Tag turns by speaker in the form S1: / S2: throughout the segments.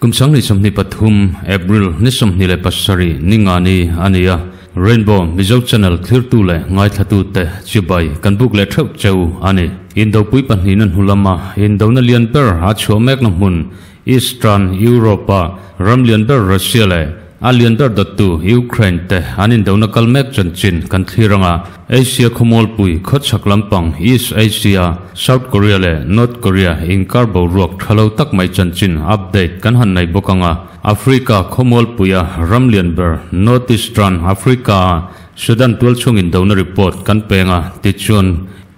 S1: Kum 2023 April ni 27 ningani ania Rainbow Mizo Channel thlirtu leh ngaithlatu te chibai kan buk leh theuh cheu ani. Indopui pahnih na hnulama indona lian ber a chhuah mek na hmun Eastern Europe a ram lian ber Russia leh a lian ber dawttu Ukraine te an indona kal mek chanchin kan thlir anga Asia khawmualpui khawchhak lampang East Asia, South Korea leh North Korea inkar boruak tha lo tak mai chanchin update kan han nei bawk anga Africa khawmualpuia ram lian ber North Eastern Africa a Sudan tualchhung indona report kan peng a, tichuan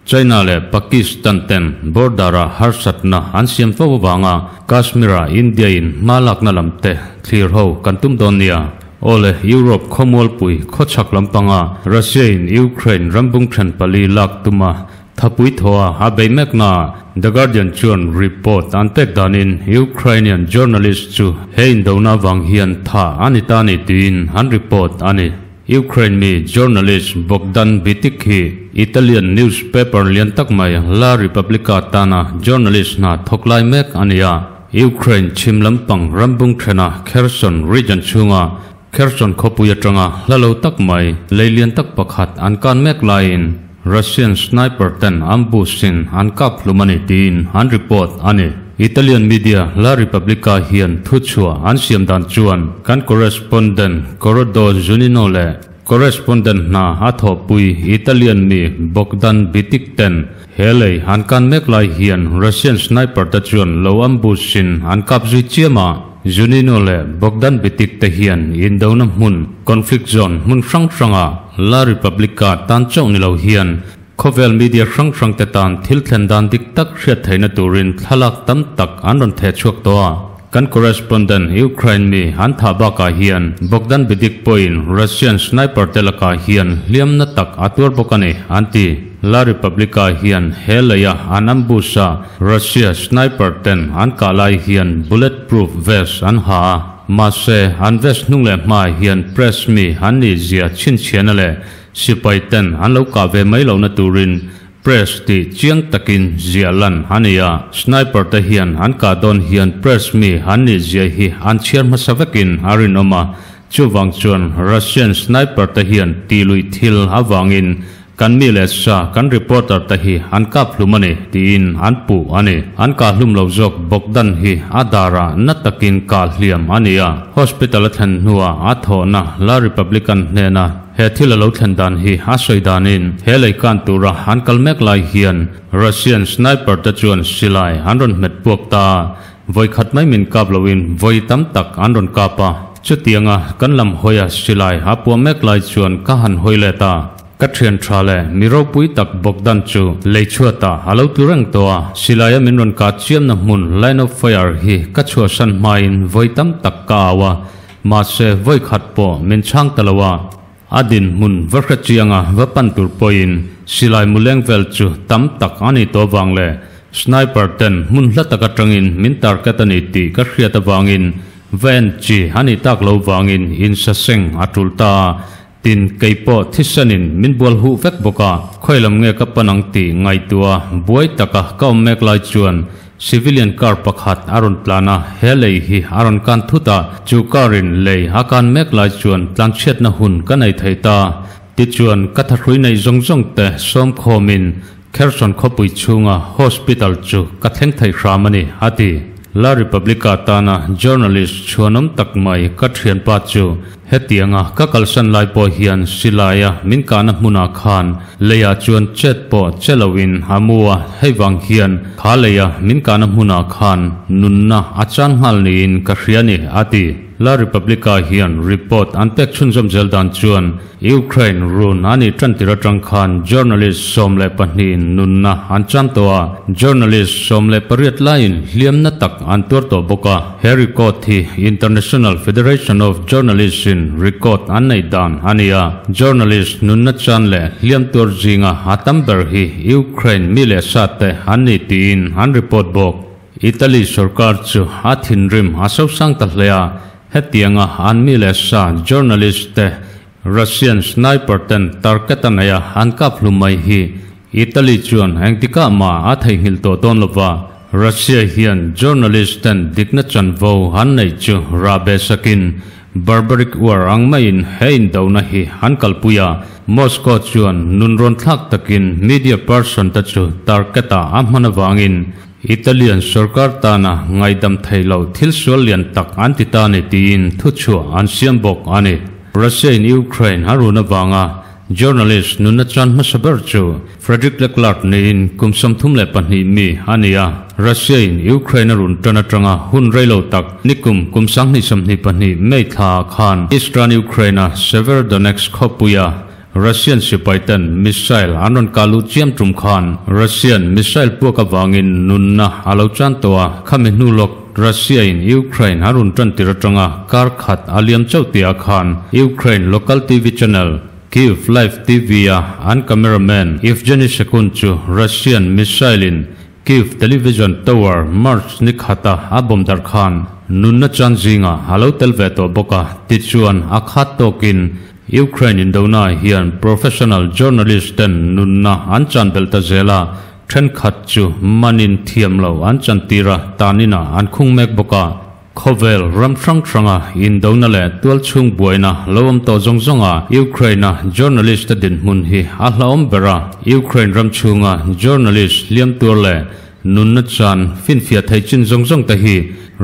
S1: China leh Pakistan ten border ah harsatna an siam fo avanga Kashmir ah India in hma lakna lam te thlir ho kan tum dawn nia. Awle, Europe khawmualpui khawchhak lampanga Russia in Ukraine rambung then pali lak tuma thapui thaw a a bei mekna ah The Guardian chuan report an pek danin Ukrainian journalist chu he indona avang hian tha a ni ta ni tiin an report a ni. Ukraine mi journalist Bogdan Bitik hi Italian newspaper lian tak mai La Repubblica tana journalist hna thawk lai mek a ni a. Ukraine chhim lampang rambung thena Kherson region chhunga Kherson khawpui atanga hla lo tak mai lei lian tak pakhat an kan mek laiin Russian sniper ten ambush in an kap hlum a ni tiin an report a ni. Italian media La Repubblica hian thuchhuah an siam dan chuan kan correspondent Corrado Zunino leh correspondent hna a thawhpui Italian mi Bogdan Bitik ten he lei an kan mek lai hian Russian sniper te chuan lo ambush in an kap zui chiam a. Zunino leh Bogdan Bitik te hian indona hmun, conflict zone, hmun hrang hranga La Repubblica tan chauh ni lo hian Khawvel media hrang hrang te tan thil thlen dan dik tak hriat theihna turin thlalak tam tak an rawn theh chhuak tawh a. Kan correspondent Ukraine mi an thah bakah hian Bogdan Bidik pawhin Russian sniper te lakah hian hliamna tak a tuar bawk a ni, an ti. La Repubblica hian he leia an ambush a Russia sniper ten an kah lai hian bullet proof vest an ha a. Mahse, an vest hnung leh hmaah hian press mi an nih zia chhinchhiahna leh Sipai ten an lo kah ve mai lohna turin press tih chiang takin ziah lan a ni a, sniper te hian an kah dawn hian press mi an nih zia hi an chhiar hmasa vekin a rinawm a, chuvang chuan Russian sniper te hian tih luih thil avangin kan mi leh sa kan reporter te hi an kap hlum a ni tiin an puh a ni. An kah hlum lo zawk Bogdan hi a darah na takin kah hliam a ni a, hospital a thlen hnuah a thawhna La Republican hnena He thil a lo thlen dan hi a sawi danin he lei kan tura an kal mek lai hian Russian sniper te chuan silai an rawn hmet puak ta a, vawi khat mai min kap loin vawi tam tak an rawn kap a. Chutianga kan lam hawia silai a puah mek lai chuan ka han hawi let a, ka thian tha leh mi ropui tak Bogdan chu lei chhuatah a lo tlu reng tawh a, silaia min rawn kah chiamna hmun line of fire hi ka chhuahsan hmain vawi tam tak ka au a, Mahse, vawi khat pawh min chhang ta lo a, a dinhmun va hre chianga va pan tur pawhin silai mu leng vel chu tam tak a ni tawh avang leh sniper ten hmun hla tak atangin min target a ni tih ka hriat avangin va en chi a nih tak lo vangin insaseng a tul ta a, tin kei pawh thisanin min bual huh vek bawk a, khawi lam nge ka pan ang tih ngaihtuah buai taka ka awm mek lai chuan Civilian car pakhat a rawn tlan a, he lei hi a rawn kan thut a, chu car in lei a kan mek lai chuan tlanchhiatna hun ka nei thei ta. Tichuan ka thahrui neih zawng zawng te sawm khawmin Kherson khawpui chhunga hospital chu ka thleng thei hram a ni, a ti. La Repubblica tana journalist chhuanawm tak mai ka thianpa chu Hetianga ka kalsan lai pawh hian silaia min kahna hmunah khan leiah chuan chet pawh che loin a mu a, hei vang hian kha leia min kahna hmunah khan nunna a chan nghal niin ka hria ni, a ti. La Repubblica hian report an pek chhunzawm zel dan chuan Ukraine run a nih tantir atang khan journalist 12 in nunna an chan tawh a, journalist 18 laiin hliamna tak an tuar tawh bawk a. He record hi International Federation of Journalists in record an neih dan a ni a, journalist nunna chan leh hliam tuar zinga a tam ber hi Ukraine mi leh sa te an ni tiin an report bawk. Italy sorkar chu a thinrim a sosang ta hle a, hetianga an mi leh sa journalist te Russian sniper ten target a nei a an kap hlum mai hi Italy chuan engtikah mah a theihnghilh tawh dawn lova. Russia hian journalist ten dikna chanvo an nei chu rahbeh sakin barbaric war ang maiin he indona hi an kalpui a. Moscow chuan nunrawn thlak takin media person te chu target ah a hman avangin Italian sorkar tana ngaidam thei lo thil sual lian tak an ti ta ni tiin thuchhuah an siam bawk a ni. Russia in Ukraine a run avanga Journalist nunna chuan hmasa ber chu Frederic Leclerc niin kum 32 mi a ni a. Russia in Ukraine a run tan atanga hun rei lo tak nikum kum 2022 May thla ah khan Eastern Ukraine a Severodonetsk khawpuia Russian sipai ten missile an rawn kah luh chiam tum khan Russian missile puak avangin nunna a lo chan tawh a. Khami hnu lawk Russia in Ukraine a run tan tir atanga kar khat a liam chauh tih ah khan Ukraine local TV channel Kyiv Live TV a an cameraman Evgeny Shekun chu Russian missile in Kyiv television tower March ni khata a bomb darh khan nunna chan zingah a lo tel ve tawh bawk a, tichuan a khat tawkin Ukraine indona hian professional journalist ten nunna an chan belh ta zel a, thenkhat chu manin thiam lo an chantir a, tanina an khung mek bawk a. Khawvel ram hrang hranga indona leh tualchhung buaina lo awm tawh zawng zawnga Ukraine-a journalist te dinhmun hi a hlauhawm ber a. Ukraine ram chhunga journalist hliam tuar leh nunna chan finfiah theih chin zawng zawng te hi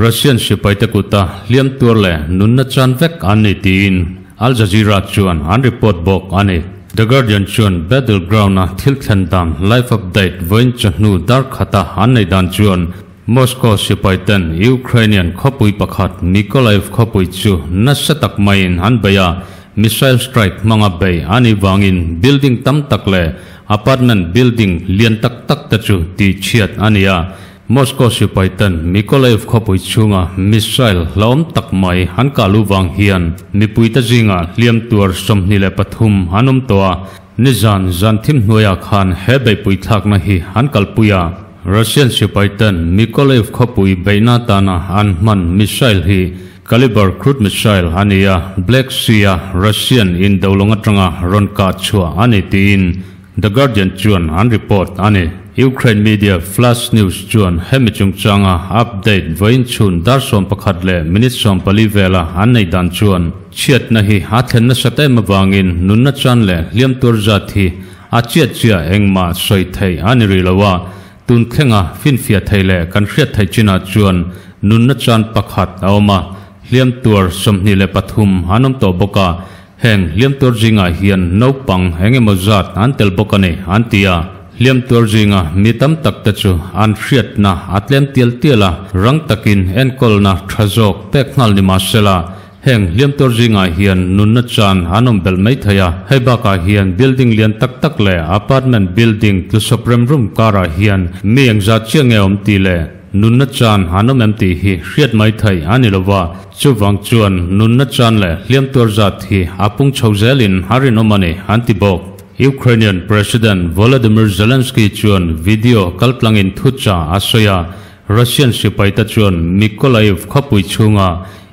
S1: Russian sipaite kuta hliam tuar leh nunna chan vek an ni tiin Al Jazeera chuan an report bawk a ni. The Guardian chuan battleground-a thil thlen dan live update vawiin chawhnu dar khata an nei dan chuan Moscow sipai ten Ukrainian khawpui pakhat Mykolaiv khawpui chu nasa tak maiin an bei a, missile strike hmanga bei a nih vangin building tam tak leh apartment building lian tak tak te chu tihchhiat a ni a. Moscow sipai ten Mykolaiv khawpui chhunga missile hlauhawm tak mai an kah luh vang hian mipuite zingah hliam tuar 23 an awm tawh a, nizan zan thim hnuaiah khan he beihpui thlakna hi an kalpui a. Russian sipai ten Mykolaiv khawpui beihna atana an hman missile hi Kalibr crude missile a ni a, Black Sea-a Russian indolawng atanga rawn kah chhuah a ni tiin The Guardian chuan an report a ni. Ukraine media Flash News chuan hemi chungchanga update vawiin chhun dar 11 leh minute 14 vela an nei dan chuan chhiatna hi a thlen nasat em avangin nunna chan leh hliam tuar zat hi A chiat chiah engmah sawi theih a ni rih lo a, tun thlenga finfiah theih leh kan hriat theih chinah chuan nunna chan pakhat a awm a, hliam tuar 23 an awm tawh bawk a, heng hliam tuar zingah hian naupang eng emaw zat an tel bawk a ni, an ti a. Hliam tuar zinga mi tam tak te chu an hriatna a tlem tial tial a, rang takin enkawlna tha zawk pek nghal ni mahsela, Heng hliamtuar zingah hian nunna chan an awm belh mai thei a, hei bakah hian building lian tak tak leh apartment building tlusawp rem rum karah hian mi engzat chiah nge awm tih leh nunna chan an awm em tih hi hriat mai theih a ni lo va, chuvang chuan nunna chan leh hliamtuar zat hi a pung chho zelin a rinawm a ni, an ti bawk. Ukrainian President Volodymyr Zelensky chuan video kaltlangin thucha a sawi a, Russian sipaite chuan Mykolaiv khawpui chhunga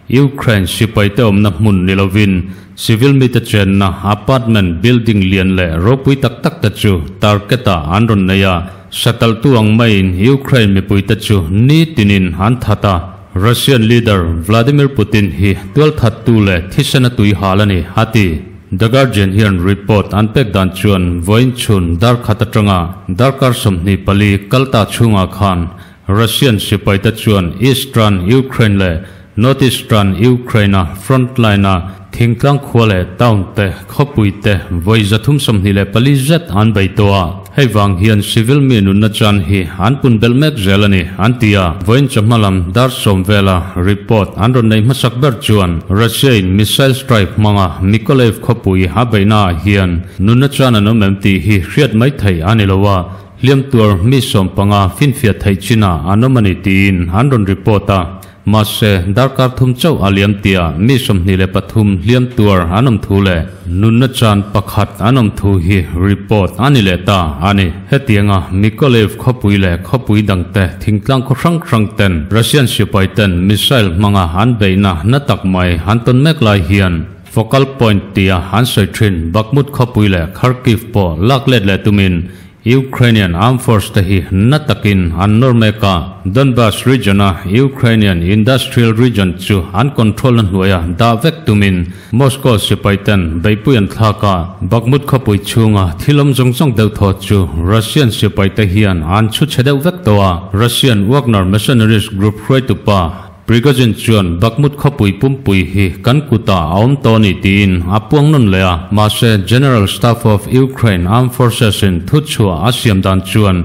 S1: Ukraine sipaite awmna hmun ni lovin civil mite chenna apartment building lian leh ropui tak tak te chu target ah an rawn nei a, sataltu ang maiin Ukraine mipuite chu nitinin an that a, Russian leader Vladimir Putin hi tualthattu leh thisena tui hal a ni, a ti. The Guardian hian report an pek dan chuan vawiin chhun dar khat atanga darkar 24 kalta chhungah khan Russian sipaite chuan Eastern Ukraine leh Northeastern Ukraine-a frontline-a thingtlang khua leh town te, khawpui te vawi 324 zet an bei tawh a. Hei vang hian civil mi nunna chan hi an pun belh mek zel a ni, an ti a. Vawiin chawhma lam dar 10 vela report an rawn nei hmasak ber chuan Russia-in missile strike hmanga Mykolaiv khawpui a beihnaah hian nunna chan an awm em tih hi hriat mai theih a ni lo a. Hliam tuar mi 15 finfiah theih chinah an awm a ni tiin an rawn report a, mahse darkar thum chauh a liam tia mi 23 hliam tuar an awm thu leh nunna chan pakhat an awm thu hi report a ni leh ta a ni. Hetianga Mykolaiv khawpui leh khawpui dangte thingtlang khaw hrang hrang ten Russian sipai ten missile hmanga an beihna na tak mai an tawn mek lai hian focal point tia an sawi thin Bakhmut khawpui leh Kharkiv pawh lak let leh tumin. Ukrainian Armed Force te hi na takin an nawr mek a, Donbas region-a Ukrainian industrial region chu an control-na hnuaia dah vek tumin Moscow sipai ten beihpui an thlak a, Bakhmut khawpui chhunga thil awm zawng zawng deuh thaw chu Russian sipai te hian an chhu chhe deuh vek tawh a, Russian Wagner mercenaries group hruaitupa Prigozhin chuan Bakhmut khawpui pumpui hi kan kutah a awm tawh a ni tiin a puang nawn leh a, mahse General Staff of Ukraine Armed Forces in thuchhuah a siam dan chuan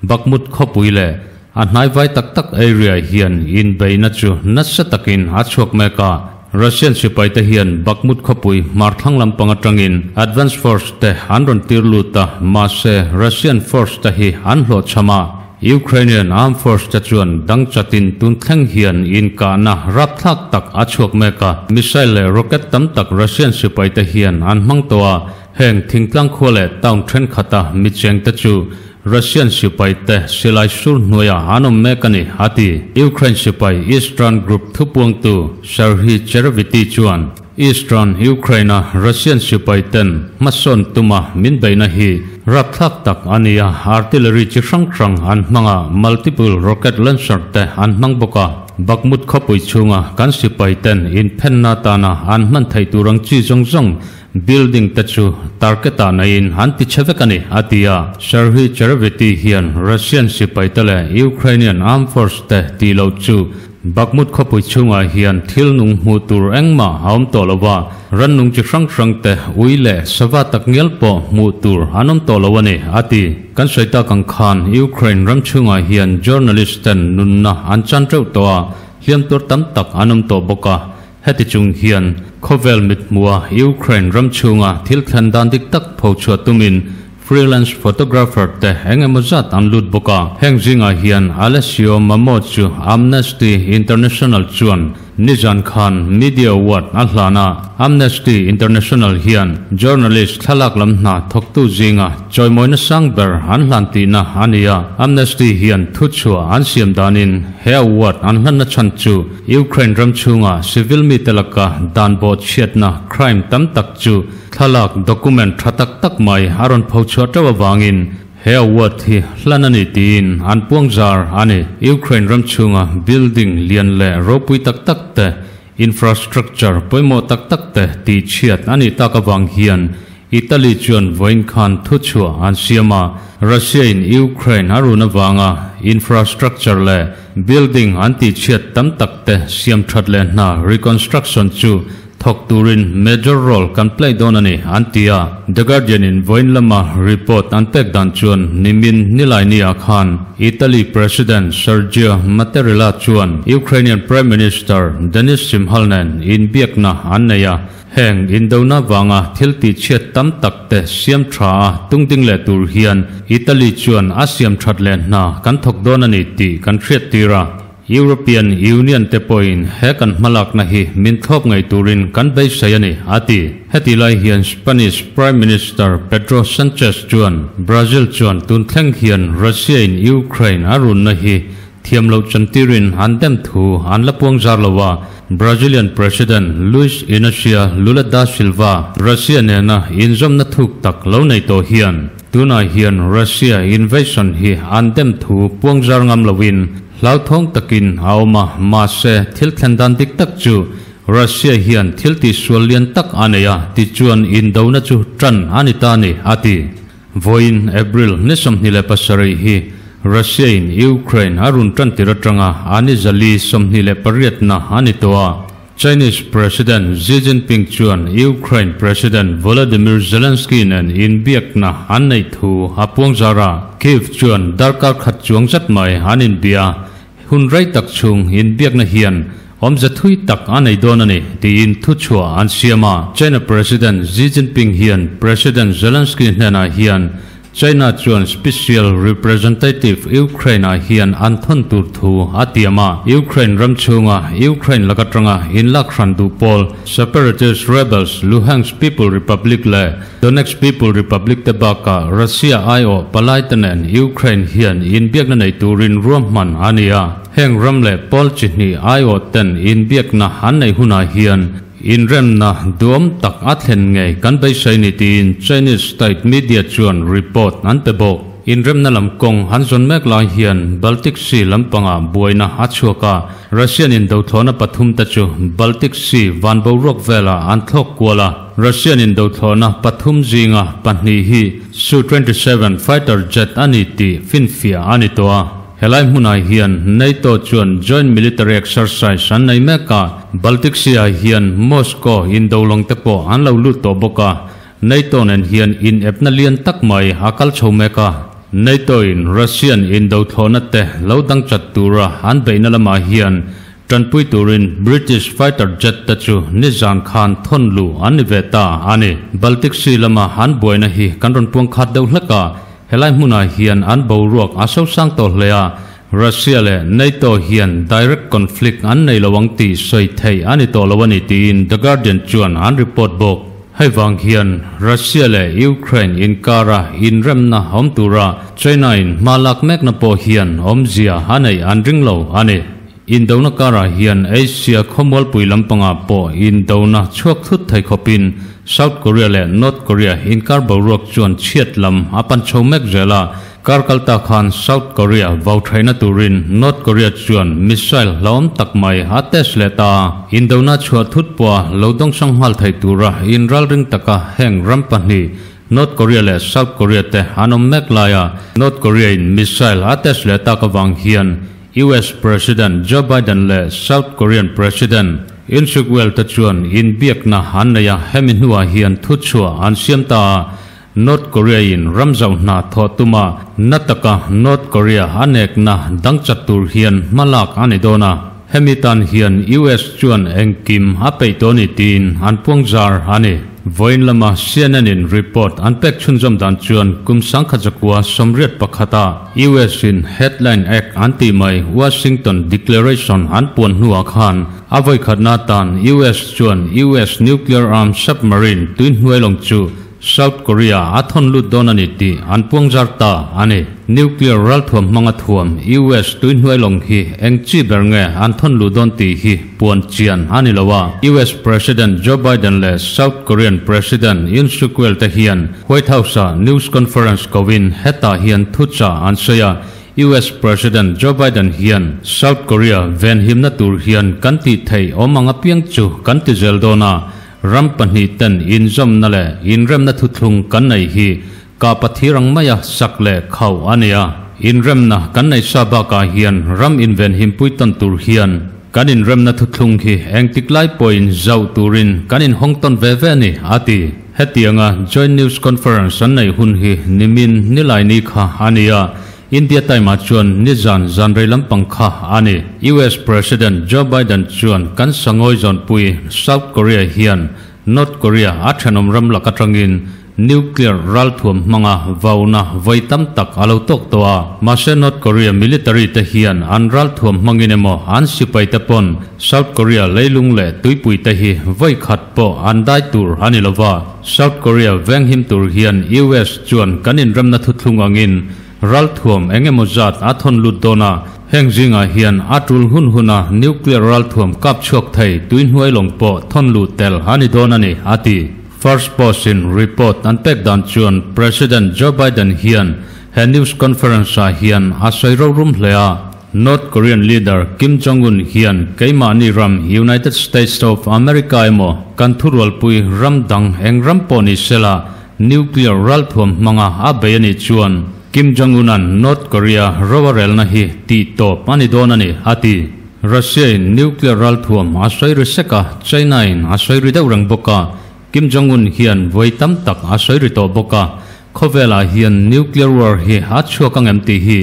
S1: Bakhmut khawpui leh a hnaivai tak tak area hian inbeihna chu nasa takin a chhuak mek a, Russian sipaite hian Bakhmut khawpui hmar thlang lampang atangin advance force te an rawn tir lut a, mahse Russian force te hi an hlawhchham a. Ukrainian Armed Force te chuan dang chatin tun thleng hian inkahna rapthlak tak a chhuak mek a, missile leh rocket tam tak Russian sipaite hian an hmang tawh a, heng thingtlang khua leh town thenkhat a michengte chu Russian sipaite silai sur hnuaiah an awm mek a ni, a ti. Ukraine sipai Eastern Group thupuangtu Serhiy Cherevity chuan, Eastern Ukraine-a Russian sipai ten hmasawn tuma min beihna hi rapthlak tak a ni a, artillery chi hrang hrang an hmang a, multiple rocket launcher te an hmang bawk a. Bakhmut khawpui chhunga kan sipai ten inphenna atana an hman theih tur ang chi zawng zawng building te chu target-ah neiin an ti chhe vek a ni, a ti a. Serhiy Cherevity hian Russian sipai te leh Ukrainian armed force te tih loh chu Bakhmut khawpui chhungah hian thil nung hmuh tur engmah a awm tawh lo va, rannung chi hrang hrang te, ui leh sava tak ngial pawh hmuh tur an awm tawh lo a ni, a ti. Kan sawi tak ang khan Ukraine ram chhungah hian journalist ten nunna an chan teuh tawh a, hliam tur tam tak an awm tawh bawk a. Heti chung hian khawvel mithmuha Ukraine ram chhunga thil thlen dan dik tak phochhuah tumin Freelance photographer te eng emaw zat an lut bawk a, heng zingah hian Alessio Mamo chu Amnesty International chuan nizan khan Media Award a hlan a, Amnesty International hian journalist thlalak lam hna thawktu zinga chawimawina sang ber an hlan tihna a ni a, Amnesty hian thuchhuah an siam danin he award an hlanna chhan chu Ukraine ram chhunga civil mite laka dan bawhchhiatna crime tam tak chu Thlalak document tha tak tak mai a rawn pho chhuah teuh avangin he award hi hlan a ni tiin an puang zar a ni. Ukraine ram chhunga building lian leh ropui tak tak te, infrastructure pawimawh tak tak te tihchhiat a nih tak avang hian Italy chuan vawiin khan thuchhuah an siam a, Russia in Ukraine a run avanga infrastructure leh building an tihchhiat tam tak te siam that leh hna reconstruction chu Thawk turin major role kan play dawn a ni, an ti a. The Guardian in vawiin lama report an pek dan chuan nimin Nilaini ah khan Italy President Sergio Mattarella chuan Ukrainian Prime Minister Denis Shmyhal nen inbiakna an nei a, heng indona vanga thil tihchhiat tam tak te siam tha a tungding leh tur hian Italy chuan a siam that leh hna kan thawk dawn a ni tih kan hriattir a. European Union te pawhin he kan hmalakna hi min thlawp ngei turin kan beisei a ni, a ti. Heti lai hian Spanish Prime Minister Pedro Sanchez chuan Brazil chuan tun thleng hian Russia-in Ukraine a runna hi thiam loh chantirin an dem thu an la puang zar lo a, Brazilian President Luiz Inacio Lula da Silva Russia nena inzawmna thuk tak lo nei tawh hian tunah hian Russia invasion hi an dem thu puang zar ngam loin Hlauthawng takin a awm a, mahse thil thlen dan dik tak chu Russia hian thil tihsual lian tak a nei a, tichuan indona chu tan a ni ta a ni, a ti. Vawiin April ni 27 hi Russia in Ukraine a run tan tir atanga a ni zali 28 na a ni tawh a. Chinese President Xi Jinping chuan Ukraine President Volodymyr Zelensky nen inbiakna an neih thu a puang zar a, Kyiv chuan darkar khat chuang zat mai an inbia. Hun rei tak chhung inbiakna hian awmze thui tak a nei dawn a ni, tiin thuchhuah an siam a. China President Xi Jinping hian President Zelensky hnenah hian China chuan Special Representative Ukraine-ah hian an thawn tur thu a tiam a, Ukraine ram chhunga Ukraine lak atanga inlak hran duh pawl Separatist rebels Luhansk People Republic leh Donetsk People Republic te bakah Russia aiawh palai te nen Ukraine hian inbiakna nei turin ruahman a ni a, heng ram leh pawl chi hnih aiawh ten inbiakna an neih hunah hian Inremna duam tak a thlen ngei kan beisei ni tiin Chinese state media chuan report an pe bawk. Inremna lam kawng an zawn mek lai hian Baltic Sea lampangah buaina a chhuak a, Russian indothlawhna pathumte chu Baltic Sea van boruak velah an thlawk kual a. Russian indothlawhna pathum zinga pahnih hi Su-27 fighter jet a ni tih finfiah a ni tawh a. Helai hmunah hian NATO chuan joint military exercise an nei mek a, Baltic Sea-ah hian Moscow indolawng te pawh an lo lut tawh bawk a. NATO nen hian inepna lian tak mai a kal chho mek a, NATO-in Russian indothlawhna te lo dang chat tura an beihna lamah hian tanpui turin British fighter jet te chu nizan khan thawn luh an ni ve ta a ni. Baltic Sea lama an buaina hi kan rawn puang khat deuh hlek a, helai hmunah hian an boruak a sosang tawh hle a, Russia leh NATO hian direct conflict an nei lo ang tih sawi theih a ni tawh lo a ni tiin The Guardian chuan an report bawk. Hei vang hian Russia leh Ukraine inkara inremna awm tura China-in hma lak mekna pawh hian awmzia a neih an ring lo a ni. Indona karah hian Asia khawmualpui lampangah pawh indona chhuak thut thei khawpin South Korea leh North Korea inkar boruak chuan chhiat lam a pan chho mek zel a. Kar kalta khan South Korea vau thaihna turin North Korea chuan missile hlauhawm tak mai a test leh ta. Indona chhuah thut pawha lo dawngsang nghal thei tura inralring taka heng ram pahnih North Korea leh South Korea te an awm mek laia North Korea in missile a test leh tak avang hian US President Joe Biden leh South Korean President Yoon Suk Yeol te chuan inbiakna an nei a, hemi hnuah hian thuchhuah an siam ta a. North Korea in ram zauh hna thawh tuma na taka North Korea a nekna dang chat tur hian hma lak a ni dawn a, hemi tan hian US chuan engkim a peih tawh a ni tiin an puang zar a ni. Vawiin lama CNN in report an pek chhunzawm dan chuan kum 1981 a US in Headline Act an tih mai Washington Declaration an puan hnuah khan a vawikhatna atan US chuan US nuclear armed submarine tuihnuai lawng chu South Korea a thawn lut dawn a ni tih an puang zar ta a ni. Nuclear ralthuam hmanga thuam US tuihnuai lawng hi eng chi ber nge an thawn luh dawn tih hi puan chian a ni lo a. US President Joe Biden leh South Korean President Yoon Suk Yeol te hian White House-ah news conference koin hetah hian thuchah an sawi a. US President Joe Biden hian South Korea venhimna tur hian kan tih theih awm ang apiang chu kan ti zel dawn a, Ram pahnih ten inzawmna leh inremna thuthlung kan nei hi kah pathir ang maia sak leh khauh a ni a. Inremna kan nei sa bakah hian ram invenhimpui tawn tur hian kan inremna thuthlung hi engtik lai pawhin zauh turin kan inhawng tawn ve ve a ni, a ti. Hetianga Joint News Conference an neih hun hi nimin Nilaini kha a ni a. India Time-ah chuan nizan zan rei lampang kha a ni. US President Joe Biden chuan kan sangawi zawnpui South Korea hian North Korea a thenawm ram lak atangin nuclear ralthuam hmanga vauna vawi tam tak a lo tawk tawh a. Mahse North Korea military te hian an ralthuam hmangin emaw an sipai te pawn South Korea leilung leh tuipui te hi vawi khat pawh an dai tur a ni lova. South Korea venghim tur hian US chuan kan inremna thuthlung angin Ralthuam eng emaw zat a thawn lut dawn a, heng zingah hian a tul hun huna nuclear ralthuam kap chhuak thei tuihnuai lawng pawh thawn luh tel a ni dawn a ni, a ti. First Post-in report an pek dan chuan President Joe Biden hian he news conference-ah hian a sawi rorum hle a, North Korean leader Kim Jong-un hian keimahni ram United States of America emaw kan thurualpui ram dang eng ram pawh ni sela Nuclear ralthuam hmanga a bei a nih chuan Kim Jong-un-a'n North Korea ro a relna hi tih tawp a ni dawn a ni, a ti. Russia-in nuclear ralthuam a sawi ri sek a, China-in a sawi ri deuh reng bawk a, Kim Jong-un hian vawi tam tak a sawi ri tawh bawk a, khawvelah hian nuclear war hi a chhuak ang em tih hi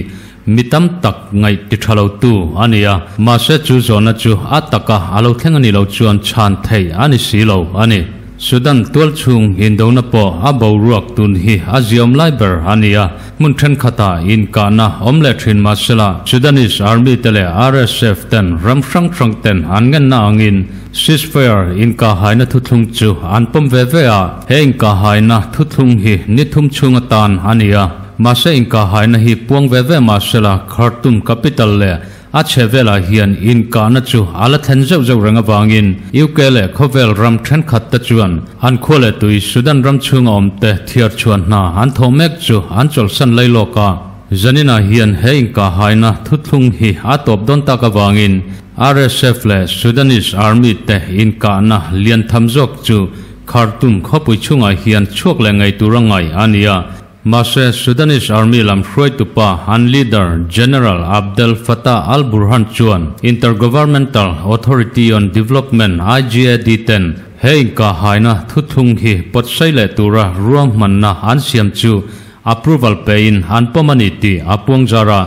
S1: mi tam tak ngaih ti tha lotu a ni a, mahse chu zawhna chu a taka a lo thleng a nih loh chuan chhan theih a ni si lo a ni. Sudan tualchhung indona pawh a boruak tun hi a ziawm lai ber a ni a, hmun thenkhatah inkahna awm leh thin mahsela Sudanese Army te leh RSF ten ram hrang hrang ten an ngenna angin ceasefire inkahhaina thuthlung chu an pawm ve ve a, he inkahhaina thuthlung hi ni thum chhung atan a ni a, mahse inkahhaina hi puang ve ve mahsela Khartoum capital leh. A chhehvelah hian inkahna chu a la thlen zeuh zeuh reng avangin UK leh khawvel ram thenkhat te chuan an khua leh tui Sudan ram chhunga awm te thiar chhuan hna an thawh mek chu an chawlhsan lai lawk a. Zaninah hian he inkahhaina thuthlung hi a tawp dawn tak avangin RSF leh Sudanese Army te inkahna lian tham zawk chu Khartoum khawpui chhungah hian chhuak leh ngei tur a ngaih a ni a. Mahse, Sudanese Army lam hruaitupa an leader General Abdel Fattah al-Burhan chuan Intergovernmental Authority on Development, IGAD, ten he inkahhaina thuthlung hi pawtsai leh tura ruahmanna an siam chu approval pein an pawm a ni tih a puang zar a.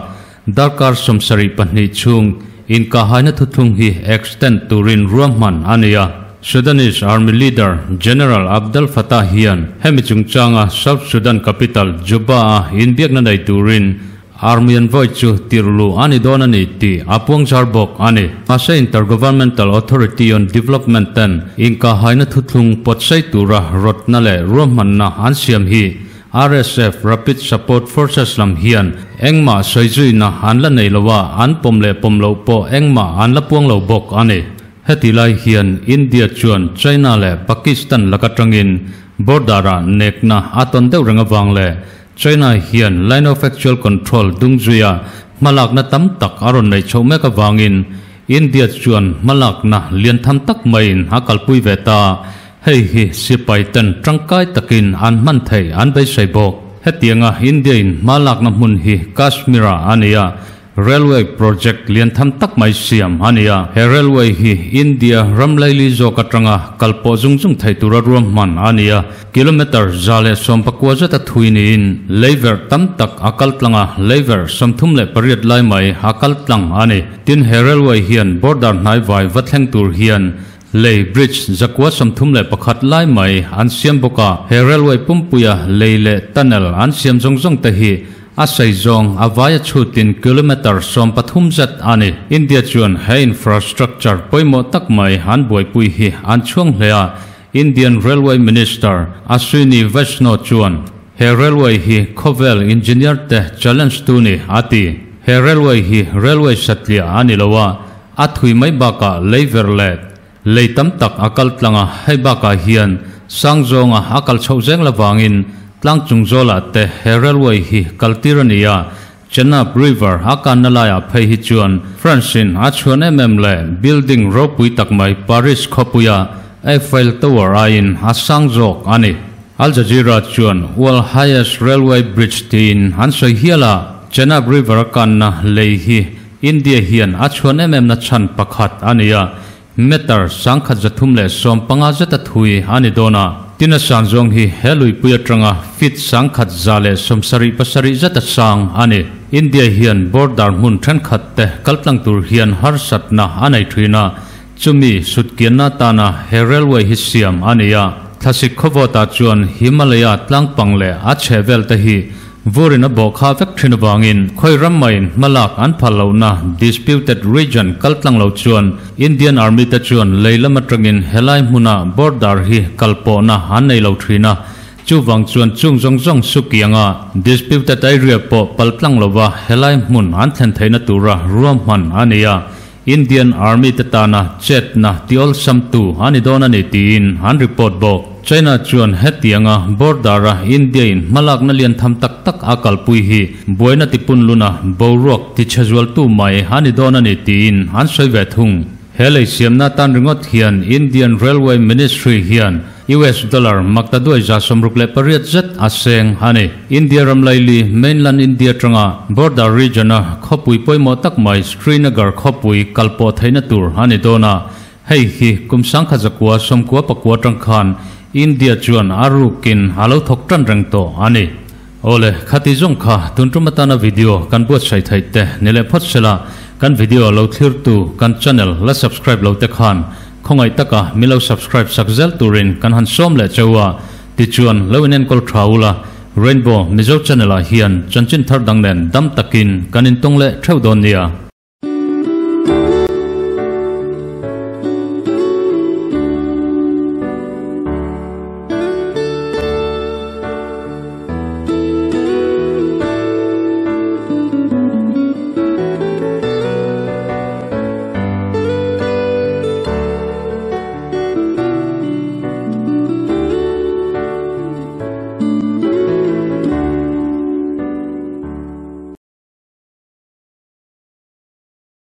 S1: Darkar 72 chhung inkahhaina thuthlung hi extend turin ruahman a ni a. Sudanese Army leader General Abdel Fattah hian hemi chungchanga South Sudan capital Juba-a inbiakna nei turin Army envoy chu tirhluh a ni dawn a ni tih a puangzar bawk a ni. Mahse Intergovernmental Authority on Development ten inkahhaina thuthlung pawtsai tura rawtna leh ruahmanna an siam hi RSF, Rapid Support Forces, lam hian engmah sawizuina an la nei lo a, an pawm leh pawm loh pawh engmah an la puang lo bawk a ni. Heti lai hian India chuan China leh Pakistan laka tangin border-ah nekna a tawn deuh reng avang leh China hian Line of Actual Control dungzuia hmalakna tam tak a rawn neih chhoh mek avangin India chuan hmalakna lian tham tak maiin a kalpui ve ta. Hei hi sipai ten tangkai takin an hman thei an beisei bawk. Hetianga India in hma lakna hmun hi Kashmir ah a ni a, railway project lian tham tak mai siam a ni a. He railway hi India ram laili zawk atanga kal pawh zung zung thei tura ruahman a ni a. Kilometre 119 zeta thui niin leiverh tam tak a kal tlang a, leiverh 38 lai mai a kal tlang a ni. Tin, he railway hian border hnai vai va thleng tur hian Lei, bridge, 931 lai mai an siam bawk a, he railway pumpuia lei leh tunnel an siam zawng zawng te hi a sei zawng a vaia chhutin kilometre 13 zet a ni. India chuan he infrastructure pawimawh tak mai an buaipui hi an chhuang hle a, Indian Railway Minister Ashwini Vaishnaw chuan he railway hi khawvel engineer te challenge tu ni a ti. He railway hi railway satliah a ni lo a, A thui mai bakah lei ver leh lei tam tak a kal tlang a, hei bakah hian sang zawnga a kal chhoh zeng lavangin tlang chung zawlah te he railway hi kal tir a ni a, Chenab River a kanna laiah phei hi chuan France in a chhuan em em leh building ropui tak mai Paris khawpuia Eiffel Tower aiin a sang zawk a ni. Al Jazeera chuan World Highest Railway Bridge tiin an sawi hial a, Chenab River a kanna lei hi India hian a chhuan em em na chhan pakhat a ni a, meter 1115 zeta thui a ni dawn a. Tin a san zawng hi he luipui atanga feet 1177 zeta sang a ni. India hian border hmun thenkhat te kaltlang tur hian harsatna a nei thin a, chumi sutkianna atana he railway hi siam a ni a. Thlasik khawvawtah chuan Himalaya tlangpang leh a chhehvel te hi Vurin a bawh kha vek thin avangin khawi ram maiin hmalak an phal lohna disputed region kal tlang lo chuan Indian Army te chuan lei lam atangin helai hmuna border hi kal pawhna an nei lo thin a, chuvang chuan chung zawng zawng sukianga disputed area pawh pal tlang lova helai hmun an thlen theihna tura ruahman a ni a, Indian Army te tana chetna ti awlsamtu a ni dawn a ni tiin an report bawk. China chuan hetianga border-a India-in hmalakna lian tham tak tak a kalpui hi buaina tipun luna boruak tichhezualtu mai a ni dawn a ni tiin an sawi ve thung. He lei siamna tan ringawt hian Indian Railway Ministry hian US dollar maktaduai 68 zet a seng a ni. India ram laili, mainland India atanga border region-a khawpui pawimawh tak mai Srinagar khawpui kal pawh theihna tur a ni dawn a. Hei hi kum 1999 atang khan India chuan a rukin a lo thawk tan reng tawh a ni. Awle, khati zawng kha tun tum atana video kan buatsaih theih te ni leh phawt sela, kan video lo thlirtu kan channel la subscribe lo te khan Khawngaih taka mi lo subscribe sak zel turin kan han sawm leh cheu a, tichuan lo inenkawl tha ula, Rainbow Mizo channel ah hian chanchin thar dang nen dam takin kan intawng leh theuh dawn nia.